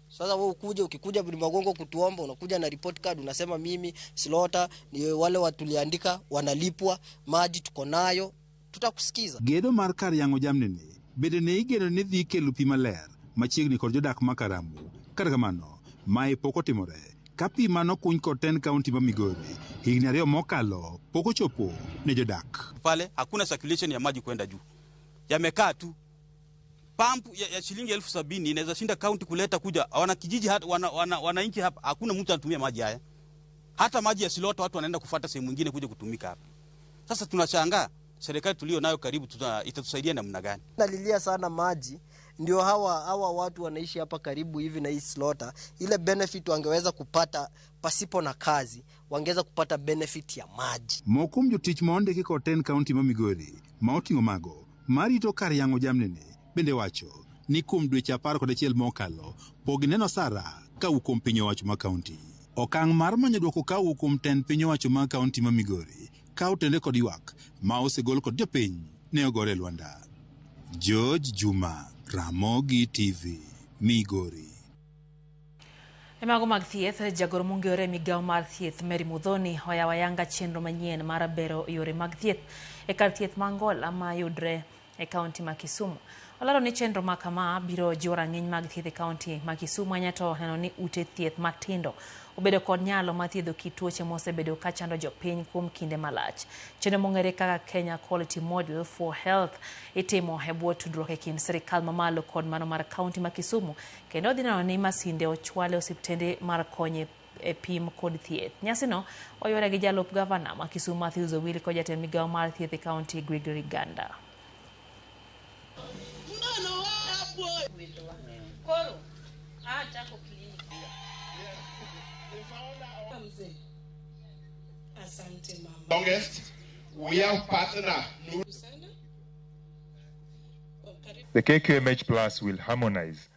Sasa wewe ukikuja Bulimagongo kutuomba, unakuja na report card, unasema mimi slaughter ni wale watu tuliandika wanalipwa, maji tuko nayo, tutakusikiza. Gedo mar kar yang'o jamni ni bende ne igeno ni dhi kelo pi maler machiegni kod jodak ma Karamu. Kata kamano, mae pok otimore ka pi manokuny kod tend kaunti ma Migori higni 2 mokalo pok ochopo ne jodak. Pale hakuna circulation ya maji kwenda juu, yamekaa tu. Pump ya shilingi 70,000 inaweza shinda county kuleta kuja wana kijiji hata wananchi hapa hakuna mtu anatumia maji haya. Hata maji ya slaughter watu wanaenda kufuata sehemu nyingine kuja kutumika hapa. Sasa tunashangaa serikali tulio nayo karibu itatusaidia namna gani? Nalilia sana maji, ndio hawa watu wanaishi hapa karibu hivi na hii slaughter, ile benefit wangeweza kupata pasipo na kazi, wangeweza kupata benefit ya maji. Moko kuom jotich ma ondiki kod tend kaunti ma Migori ma oting'o mago marito kar yang'o jamni ni bende wacho ni kuom dweche 11 mokalo pok gineno sara kawuok kuom piny owacho ma kaunti. Okang' mar manyo dwoko kawuok kuom tend piny owacho ma kaunti ma Migori ka otende kod ywak ma osegol kod jopiny ne ogore e lwanda. George Juma, Ramogi TV, Migori. E mago mag thieth, jagoro mong'ere e migawo mar thieth Mary Muthoni oyawo ayanga chenro manyien mar bero yore mag thieth e kar thieth ma Angola ma yudre e kaunti ma Kisumu. Olero ni chenro ma kama biro jiwo rang'iny mag thieth e kaunti ma Kisumu ahinya to neno ni ute thieth matindo obedo kod nyalo mar thiedho kit tuoche mosebedo ka chando jopiny kuom kinde malach. Chenro mong'ere kaka Kenya Quality Model for Health itimo e bwo tudruok e kind sirikal mamalo kod mano mar kaunti ma Kisumu, kendo dhi neno ni masinde ochwal e osiptende mar konyo e pim kod thieth. Nyasino oyuore gi jalup gavana ma Kisumu Matthews Owili kod jatend migawo mar thieth e kaunti Gregory Ganda. Longest, we have partner. The KQMH Plus will harmonize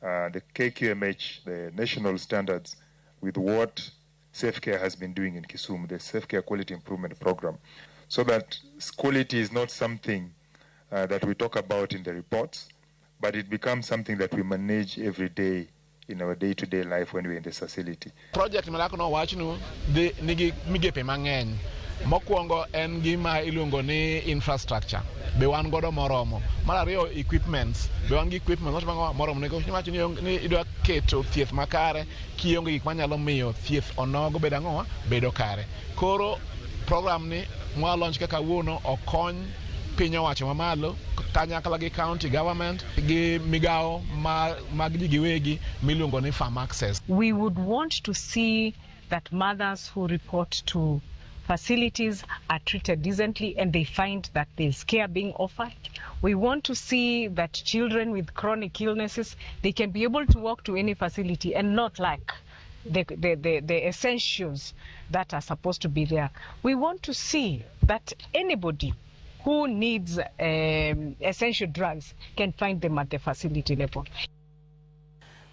the KQMH, the national standards, with what SafeCare has been doing in Kisumu, the SafeCare Quality Improvement Program, so that quality is not something that we talk about in the reports, but it becomes something that we manage every day in our day-to-day life when we're in the facility. Project Malakono wachnu nigi migepe mang'eny. Mokwongo en gima iluongo ni infrastructure. be wan godo moromo. Mar ariyo, equipments, be wan gi equipment moromo, nikech iwacho ni idwa keto thieth makare kionge gik manyalo miyo thieth onogo bedo ang'owa bedo kare. Koro program ni mwa launch kaka kawuono okony piny owacho mamalo kanyakla gi county government gi migawo mag ji giwegi miluongo ni Farm Access. We would want to see that mothers who report to facilities are treated decently and they find that there's care being offered. We want to see that children with chronic illnesses, they can be able to walk to any facility and not lack the essentials that are supposed to be there. We want to see that anybody who needs essential drugs can find them at the facility level.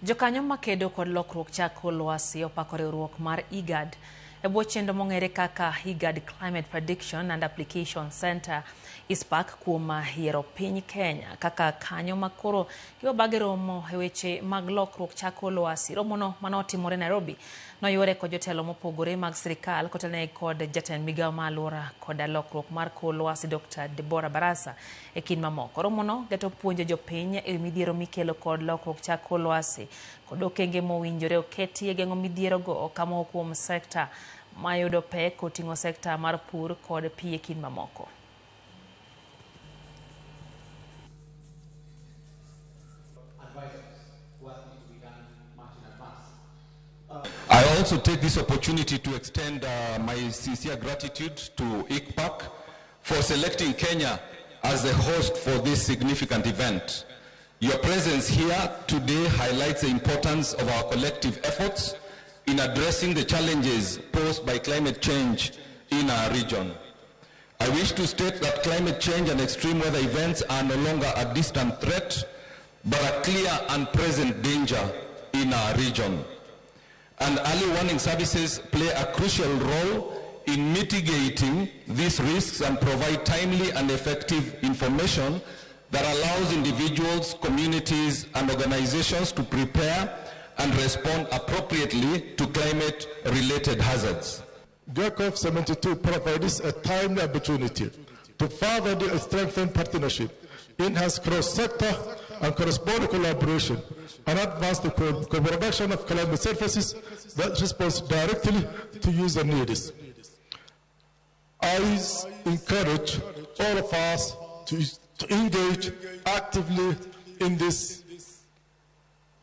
Jokanyo makedo kod lokruok chako lwasi opako riwruok mar IGAD e bwo chenro mong'ere kaka IGAD Climate Prediction and Application Center ISPAC kuom yiero piny Kenya kaka kanyo makoro gibabage romo e weche mag lokruok chako lwasi. Romono manotimore Nairobi noyuore kod jotelo mopogore mag sirikal kotelnegi kod jatend migawo mar alwora kod lokruok mar kor lwasi Dr. Deborah Barasa e kind mamoko. Romono geto puonjo jopiny e wi midhiero mikelo kod lokruok chako lwasi kod okenge mowinjore oketi e geng'o midhierogo ka moko kuom sekta mayudo pek oting'o sekta mar pur kod pi e kind mamoko. I also take this opportunity to extend my sincere gratitude to ICPAC for selecting Kenya as the host for this significant event. Your presence here today highlights the importance of our collective efforts in addressing the challenges posed by climate change in our region. I wish to state that climate change and extreme weather events are no longer a distant threat, but a clear and present danger in our region. And early warning services play a crucial role in mitigating these risks and provide timely and effective information that allows individuals, communities, and organizations to prepare and respond appropriately to climate-related hazards. GECOF 72 provides a timely opportunity to further strengthen partnership, enhance cross-sector and cross-border collaboration, and advance the co-production of climate services that responds directly to user needs. I encourage all of us to engage actively in this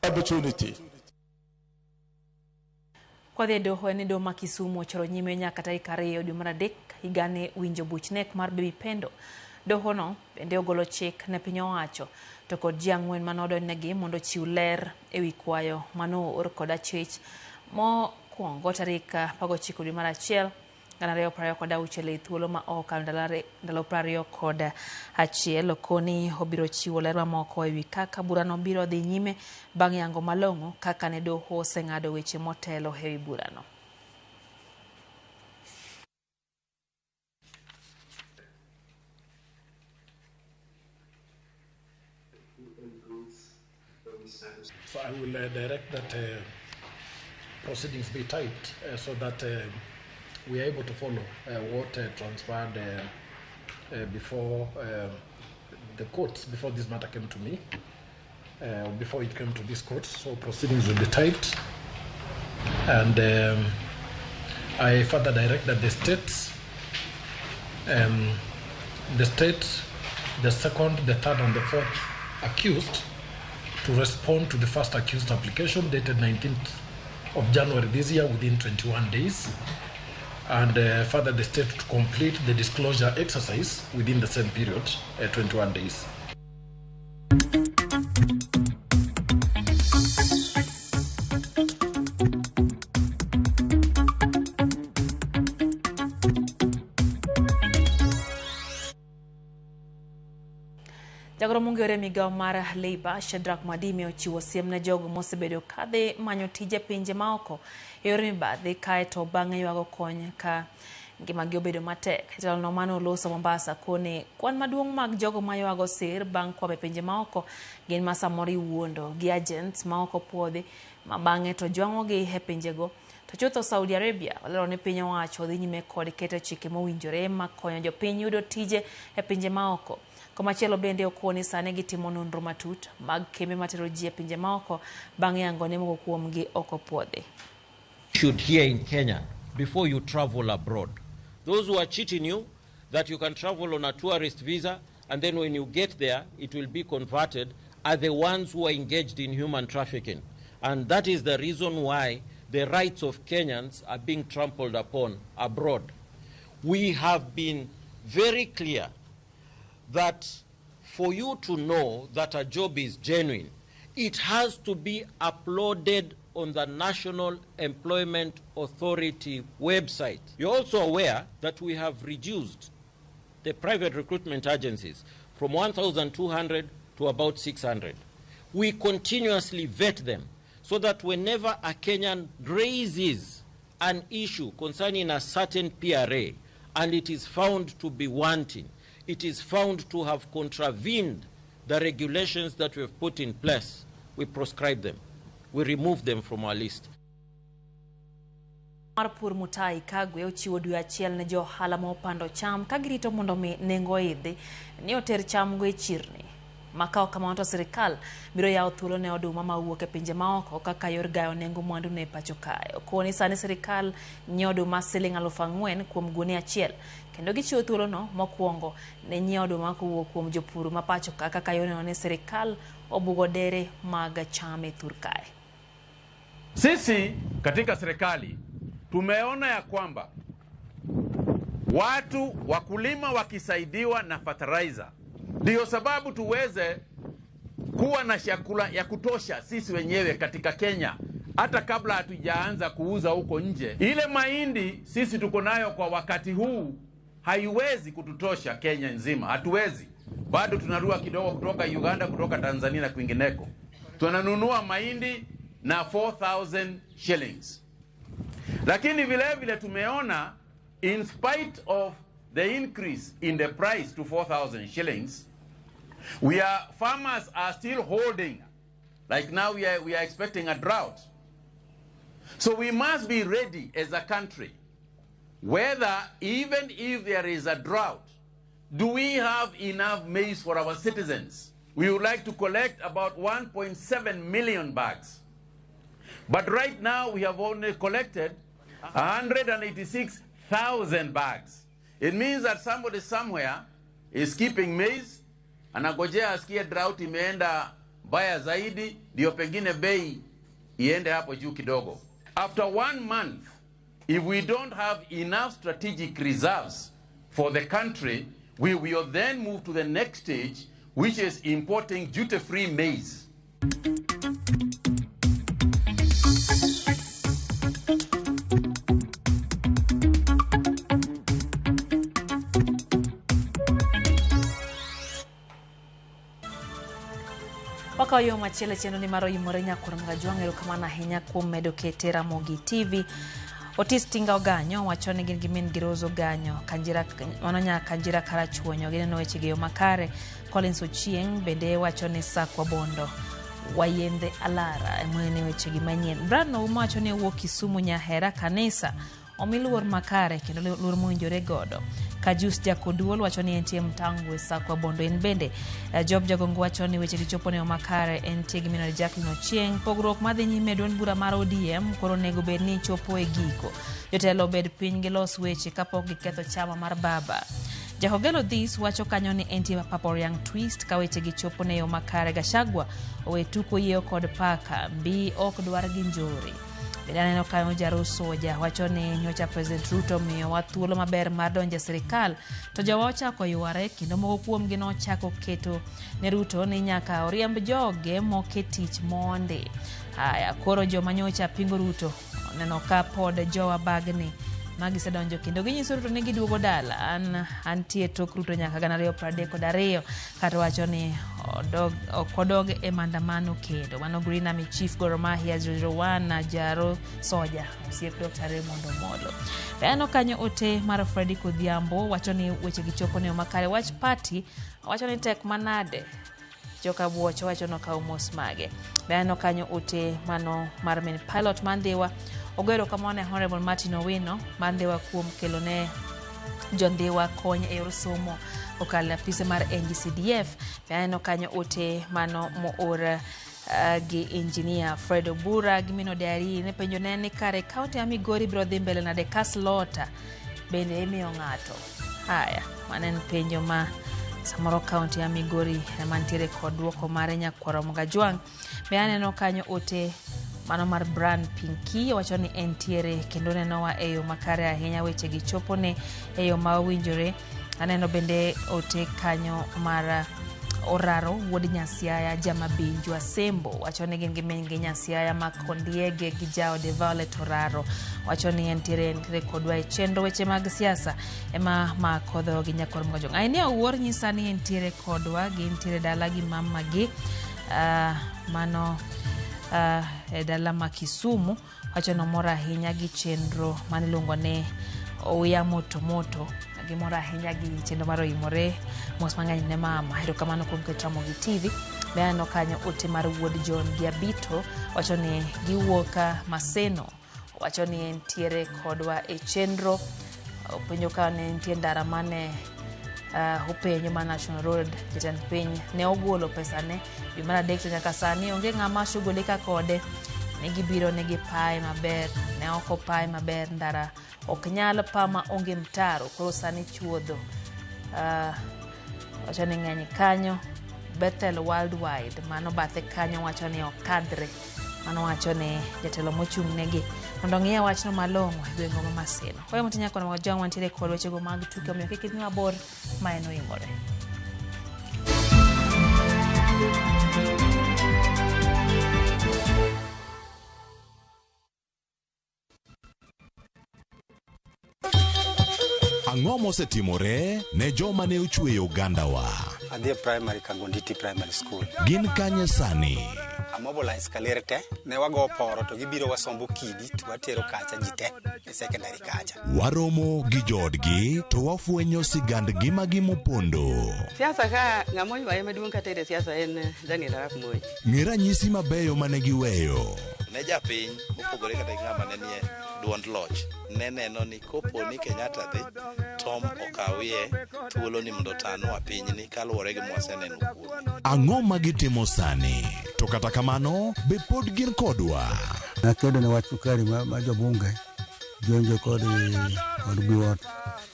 opportunity. Kwa dhi e doho en ni doho ma Kisumu ochoro nyime nyaka tarik 2 dwe mar 3 higani winjo buch nek mar Baby Pendo. Dohono bende ogolo chik ne piny owacho to kod ji 4 manodonjnegi mondo ochiw ler ewi kwayo manoor kod achich mokwongo tarik 19 dwe mar 1 2026 e thuolo ma ok okalo ndalo 21. Okoni obiro chiwo ler mamoko ewi kaka burano biro dhi nyime bang' yango malong'o kaka ne doho oseng'ado weche motelo ewi burano. So I will direct that proceedings be typed so that we are able to follow what transpired before the courts, before this matter came to me, before it came to this court. So proceedings will be typed, and I further direct that the state, the second, the third, and the fourth accused to respond to the first accused application dated 19th of January this year within 21 days, and further the state to complete the disclosure exercise within the same period, 21 days. Jagoro mong'ere migawo mar Labour Shadrack Mwadime ochiwo siem ne jogo mosebedo kadhi manyo tije pinje maoko e yor mibadhi kaeto bang'e ywago kony ka ngimagi obedo matek. Jatelono mane oloso Mombasa koni kwan maduong' mag jogo maywago sir bang' kwamo e pinje maoko gin ma samoro iwuondo gi agents maok opuodhi ma bang'e to jwang'ogi e pinjego To chutho Saudi Arabia olero ni piny owacho dhi nyime kod keto chike mowinjore makonyo jopiny yudo tije e pinje maoko. Komachielo bende okoni sani gitimo nonro matut mag kembe matero ji e pinje maoko bang' yango ni moko kuomgi ok opuodhi. Should here in Kenya before you travel abroad. Those who are cheating you that you can travel on a tourist visa and then when you get there it will be converted are the ones who are engaged in human trafficking. And that is the reason why the rights of Kenyans are being trampled upon abroad. We have been very clear that for you to know that a job is genuine, it has to be uploaded on the National Employment Authority website. You're also aware that we have reduced the private recruitment agencies from 1,200 to about 600. We continuously vet them so that whenever a Kenyan raises an issue concerning a certain PRA and it is found to be wanting, it is found to have contravened the regulations that we have put in place, we proscribe them. We remove them from our list. Mar pur Mutahi Kagwe ochiwo dwe achiel ne jo ohala ma opando cham ka girito mondo mi nengo idhi ni oter cham go e chirni. Makao kamano to sirikal biro yawo thuolo ne oduma mawuok e pinje maoko kaka yor gayo nengo mwandu ne pacho kae. Okoni sani sirikal nyiewo oduma siling 4,000 kuom gunia achiel kendo gichiwo thuolono mokwongo ne nyiewo oduma kowuok kuom jopur ma pacho ka kaka yor neno ni sirikal obugo dere mag cham e thur kae. Sisi katika serikali tumeona ya kwamba watu wakulima wakisaidiwa na fertilizer ndio sababu tuweze kuwa na chakula ya kutosha sisi wenyewe katika Kenya, hata kabla hatujaanza kuuza huko nje. Ile mahindi sisi tuko nayo kwa wakati huu haiwezi kututosha Kenya nzima, hatuwezi. Bado tunarua kidogo kutoka Uganda, kutoka Tanzania na kwingineko. Tunanunua mahindi na 4,000 shillings. Lakini vile vile tumeona in spite of the increase in the price to 4,000 shillings, farmers are still holding. Like now we are expecting a drought. So we must be ready as a country, whether even if there is a drought, do we have enough maize for our citizens? We would like to collect about 1.7 million bags. But right now we have only collected 186,000 bags. It means that somebody somewhere is keeping maize, anagojea asikie drought imeenda baya zaidi, ndio pengine bei iende hapo juu kidogo. After 1 month, if we don't have enough strategic reserves for the country, we will then move to the next stage, which is importing duty-free maize. Wakayo machielo chenro ni mar oimore nyakwar Mgajwang' erokamano ahinya kuom medo kete Ramogi TV. Otis Tinga Oganyo wacho ni gin gi min gi Rose Oganyo, Kanjira mano nya Kanjira Karachuonyo gineno weche gi yo makare. Collins Ochieng' bende wacho ni Sakwa Bondo Wayende Alara emwenene weche gi manyien. Brad Ouma wacho ni owuok Kisumu Nyahera kanisa omi luor makare kendo luor mowinjore godo. Kajus Jakoduol wacho ni entie Mtangwe Sakwa Bondo en bende. Job Jagongo wacho ni weche gichopo ne makare entie gi minore Jacqueline Ochieng. Pogruok madhi nyime e duond bura mar ODM koro onego bed ni chopo e giko. Jotelo obed piny gilos weche kapok giketho chama mar baba. Jahogelo This wacho kanyo ni entie Papa Yang Twist ka weche gichopo ne yo makare. Gachagua owe tuko yieyo kod paka mbi ok dwar gi njore. Bende aneno kanyo Jaro Soja wacho ni nyocha President Ruto miyowa thuolo maber mar donjo e sirikal to jowa ochako yware kendo moko kuomgi nochako keto ne Ruto ni nyaka oriemb joge moke tich mondi. Haya, koro joma nyocha pingo Ruto oneno ka pod jowa bagni magisedonjo kendo ginyiso Ruto ni giduogo dala. An antie tok Ruto nyaka 2032 kata wacho ni ok odog e maandamano kendo. Mano Green Army Chief Gor Mahia 001 Jaro Soja osiep Dr. Raymond Omolo. Aneno kanyo ote mar Freddy Kodhiambo wacho ni weche gichopo ne makare. Wach party wacho ni tek manade. Joka Buocho wacho nokawo mos mage. Aneno kanyo ote mano mar min pilot Mandhiwa Ogoyo erokamano ne Honorable Martin Owino mar Ndhiwa kuom kelo ne jondhiwa kony e yor somo kokalo e apise mar NGCDF. Be aneno kanyo ote mano moor gi engineer Fred Obura gi min ode Ari ne penjo ne ni kare kaunti ma Migori biro dhi mbele nade ka slota bende imiyo ng'ato. Haya, mano en penjo ma samoro kaunti ya Migori ema nitiere kod duoko mare nyakwaro Mgajwang'. Be aneno kanyo ote mano mar Bran Pinky wacho ni entiere kendo nenowa e yo makare ahinya, weche gi chopone e yo ma owinjore. Aneno bende ote kanyo mar Oraro wuod Nyasiaya Jamabinju Asembo wacho ni gin gi min gi Nyasiaya ma Kondiege gi jaode Violet Oraro wacho ni entiere kodwa e chenro weche mag siasa ema mako dhogi nyakwar Mgajwang'. Ainia Owuor nyisa ni entiere kodwa, gintiere dala gi mama gi mano e dala ma Kisumu wacho nomor ahinya gi chenro maniluongo ni Oya Moto Moto. Gimor ahinya gi chenro mar Oimore. Mos mang'eny ne mama. Erokamano kuom keto Ramogi TV. Be aneno kanyo ote mar wuod John gi Abito wacho ni giwuok Maseno wacho ni entiere kodwa e chenro. Openjo ka ne nitie ndara mane openjo ma National Road jatend piny ne ogolo pesane dwe mar adek to nyaka sani onge ng'ama shughulika kode. Ne gibiro ne gipaye maber, ne ok opaye maber, ndara ok nyal pa ma onge mtaro, koro sani chuodho. Wacho ni ng'eny kanyo Bethel Worldwide mano bathe kanyo wacho ni okadhre. Mano wacho ni jatelo mochung' negi mondo ong'iye wachno malong'o e gweng' ma Maseno. Kwayo motinya kono wajwang' wantiere kod wechego mag tuke omiyo kik idhi mabor ma en oimore. Ang'o mosetimore ne joma ne ochweyo ogandawa? Adhi e primary Kangonditi Primary School. Gin kanye sani? Amobilize kaler te, ne wago poro to gibiro wasombo kidi to watero kacha ji te e secondary kacha. Waromo gi joodgi to wafwenyo sigand ngimagi mopondo. Siasa ka ng'ama oywaye maduong' kata e siasa en Daniel Arap Moi. Ng'e ranyisi mabeyo mane giweyo. Ne japiny mopogore kata gi ng'ama ne nie duond loch ne neno ni kopo ni Kenyatta dhi Tom okawie thuolo ni mondo otanwa pinyni kaluwore gi mwaseneno kuome. Ang'o ma gitimo sani? To kata kamano, be pod gin kodwa? Nakedo ne wach sukari ma jobunge jonjo kod biwot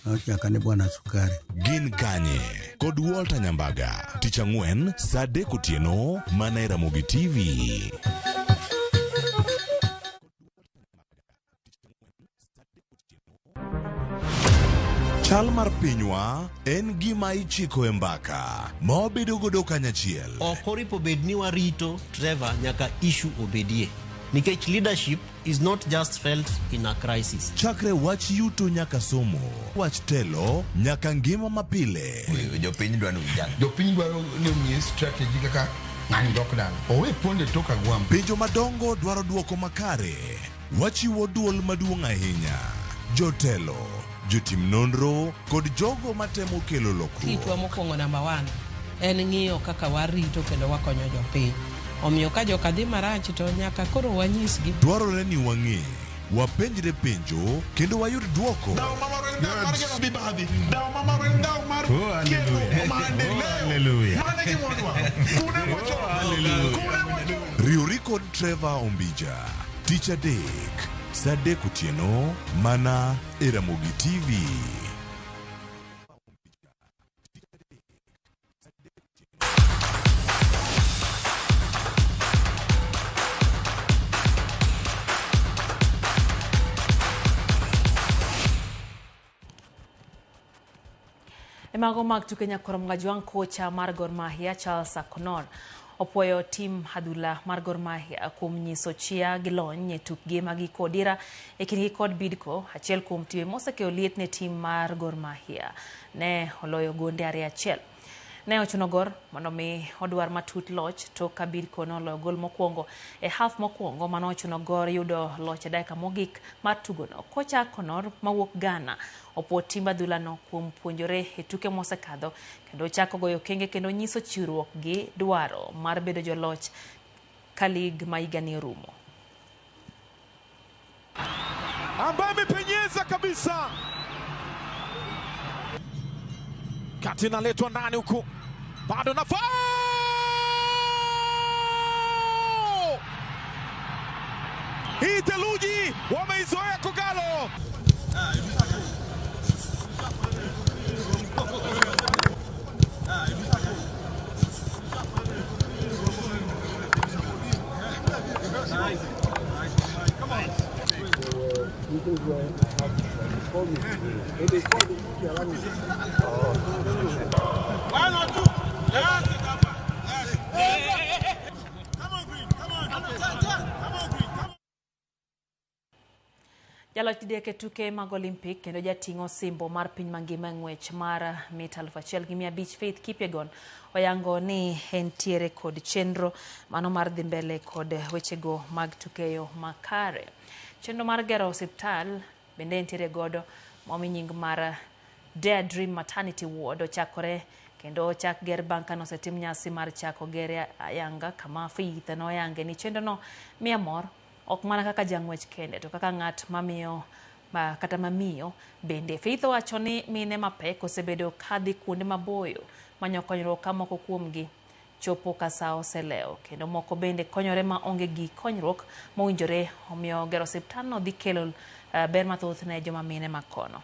nochaka ni bwana sukari. Gin kanye? Kod Walter Nyambaga, tich ang'wen saa 3 otieno mana e Ramogi TV. Chal mar pinywa en gima ichiko e mbaka ma wabedo godo kanyachiel. Ok oripo bed ni warito Trevor nyaka issue obedie. Nikech leadership is not just felt in a crisis. Chakre wach yuto nyaka somo, wach telo nyaka ngima mapile. Jopiny dwaro vijana. Jopiny dwaro ni omiye strategy kaka ng'ani dok dala. Owe ponde tok agwambo. Penjo madongo dwaro duoko makare. Wachiwo duol maduong' ahinya. Jotelo, jotim nonro kod jogo matemo kelo lokruok. Tijwa mokwongo namba 1 en ng'iyo kaka warito kendo wakonyo jopiny. Omiyo ka joka dhi marach to nyaka koro wanyisgi. Dwarore ni wang'e, wapenjre penjo kendo wayud duoko. Riwri kod Trevor Ombija tich adek saa 3 otieno mana e Ramogi TV. Mago mag tuke nyakwar Mgajwang' kocha mar Gor Mahia Charles Akonor opuoyo tim adhula mar Gor Mahia kuom nyiso chia gi lony e tukgi mag giko odira e kindgi kod Bidco, achiel kuom timbe mosekelo liet ne tim mar Gor Mahia. Ne oloyo gonde 2-1. Ne ochuno Gor mondo mi odwar matut loch tok ka Bidco noloyo gol mokwongo e half mokwongo mano ochuno Gor yudo loch e dakika mogik mar tugono. Kocha Akonor mawuok Ghana opuo timb adhulano kuom puonjore e tuke mosekadho kendo chako goyo kenge kendo nyiso chiwruok gi dwaro mar bedo joloch ka lig ma higani orumo. ambaye amepenyeza kabisa. Kati inaletwa ndani huku, bado nafasi. Hii theluji wameizoea Kogalo. Jaloch didek e tuke mag Olympic kendo jating'o osimbo mar piny mangima e ng'wech mar mita 1500 Faith Kipyegon oyango ni entiere kod chenro mano mar dhi mbele kod wechego mag tukeyo makare. Chenro mar gero osiptal bende entiere godo momi nying mar Dare Dream Maternity Ward ochakore kendo ochak ger bang' kane osetim nyasi mar chako gere ayanga kama Faith noyange ni chenrono miye mor ok mana kaka jang'wech kende to kaka ng'at mamiyo kata mamiyo bende. Faith owacho ni mine mapek osebedo kadhi kuonde maboyo manyo konyruok ka moko kuomgi chopo ka sa oselewo kendo moko bende konyore ma onge gi konyruok mowinjore, omiyo gero osiptalno dhi kelo ber mathoth ne joma mine makono.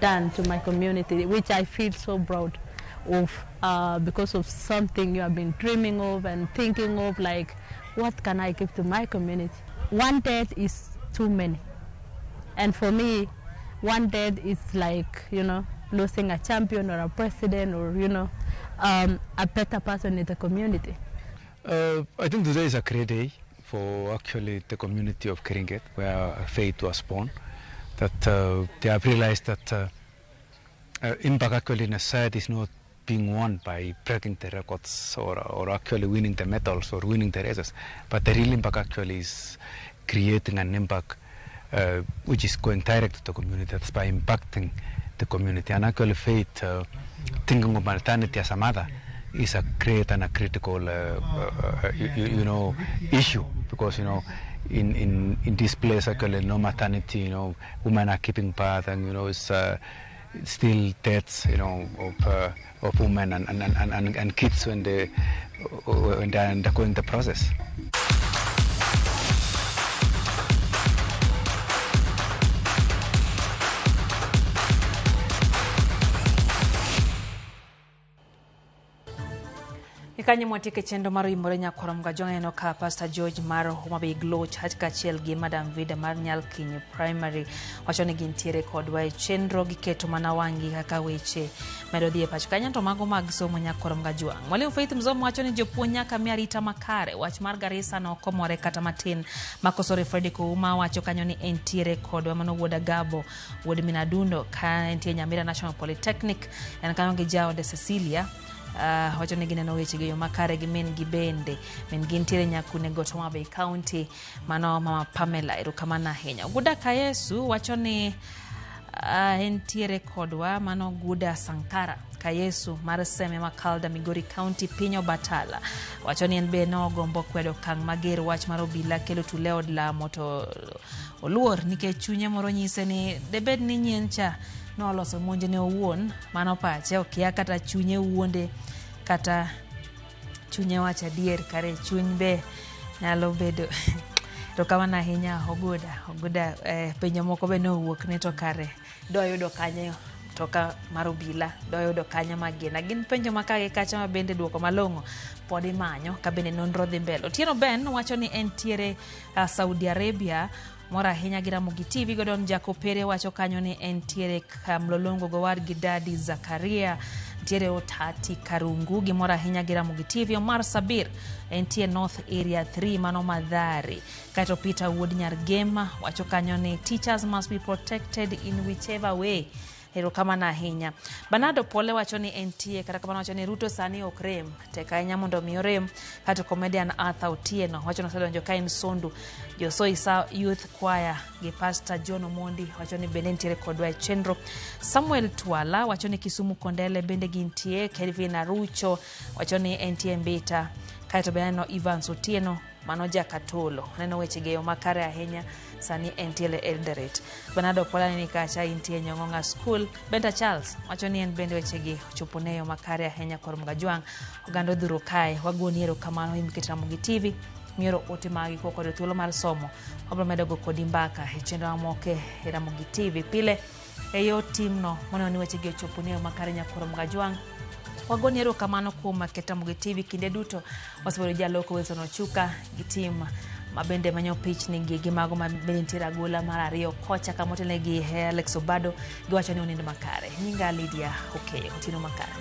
Done to my community, which I feel so proud of, because of something you have been dreaming of and thinking of, like, what can I give to my community? One death is too many. And for me, one death is like, you know, losing a champion or a president or, you know, a better person in the community. I think today is a great day for actually the community of Keringet, where Faith was born, that they have realized that impact actually in a society is not being won by breaking the records or actually winning the medals or winning the races, but the real impact actually is creating an impact which is going direct to the community. That's by impacting the community. And actually Faith, thinking of maternity as a mother is a great and a critical you know, issue, because, you know, in this place actually no maternity, you know, women are keeping birth, and, you know, it's still deaths, you know, of women and kids when they are undergoing the process. Kanyo mwatieke chenro mar Oimore Nyakwar Mgajwang' neno ka Pastor George mar Homa Bay Glow Church kaachiel gi Madam Vida mar Nyalkinyi Primary wacho ni gintiere kodwa e chenro, giketo mana wang'gi kaka weche medo dhi e pacho kanyo. To mago mag somo Nyakwar Mgajwang'. Mwalimu Faith Mzomo wacho ni jopuonj nyaka mi arita makare. Wach mar Garissa no ok omore kata matin. Makosore Fredrick Ouma wacho kanyo ni entiere kodwa, mano wuod Agabo wuod Minadundo ka entie Nyamira National Polytechnic, en kanyo gi jaode Cecilia. Wacho ni gineno weche gi yo makare gi min gi bende. Min gi nitiere Nyakune Got Homa Bay County, mano mama Pamela, erokamano ahinya. Guda Kayesu wacho ni entiere kodwa, mano Guda Sankara Kayesu mar Seme Makalda, Migori County, piny Obatala. Wacho ni en be nogombo kwedo okang' mager wach mar obila kelo tule od lamo, to oluor nikech chunye moro nyise ni debed ni nyien cha noloso monjne owuon, mano pache okia kata chunye wuonde kata chunye wacho adier, kare chuny be nyalo bedo. Erokamano ahinya Oguda. Oguda penjo moko be nowuok ne to kare doyudo kanyo toka mar obila, doyudo kanyo magina. Gin penjo ma kagi kacha ma bende duoko malong'o pod imanyo ka bende nonro dhi mbele. Otieno Ben wacho ni entiere Saudi Arabia, mor ahinya gi Ramogi TV. Godon Jakopere wacho kanyo ni entiere Kamlolongo gowadgi Dadi Zakaria, ntiere Otati Karungu, gimor ahinya gi Ramogi TV. Omar Sabir entie North Area 3 mano Madhari. Kaeto Peter Wuod Nyargema wacho kanyo ni teachers must be protected in whichever way. Erokamano ahinya. Bernardo Pole wacho ni entie, kata kamano wacho ni Ruto sani ok rem, tek ahinya mondo mi orem. Kato comedian Arthur Otieno wacho ni osedonjo ka en Sondu. Josoisa Youth Choir gi Pastor John Omondi wacho ni bende nitiere kodwa e chenro. Samuel Twala wacho ni Kisumu Kondele bende gintie. Kelvin Arucho wacho ni entie Mbita. Kaeto be aneno Evans Otieno Mano Jakatolo. Aneno weche gi e yo makare ahinya. Sani entie Eldoret. Bernardo Pola ni kacha intie Nyong'ong'a School. Benta Charles wacho ni en bende wechegi ochopo ne yo makare ahinya kor Mgajwang'. Oganda odhuro kae. Wagoni erokamano in miketo Ramogi TV. Mioro ote magi kuo kod thuolo mar somo. Wabro medo go kodi mbaka e chenro mamoko e Ramogi TV. Pile e yo timno moneno ni wechegi ochopo ne yo makare nyakoro Mgajwang'. Wagoni erokamano kuom keto Ramogi TV kinde duto. Wasebedo jaloko Wilson Ochuka gi tim ma bende manyo pichni gi gi mago ma bende nitiere agola mar ariyo kocha kama otelne gi Alex Obado giwacho ni onindo makare. Nyinga Lydia Okeyo, otieno makare.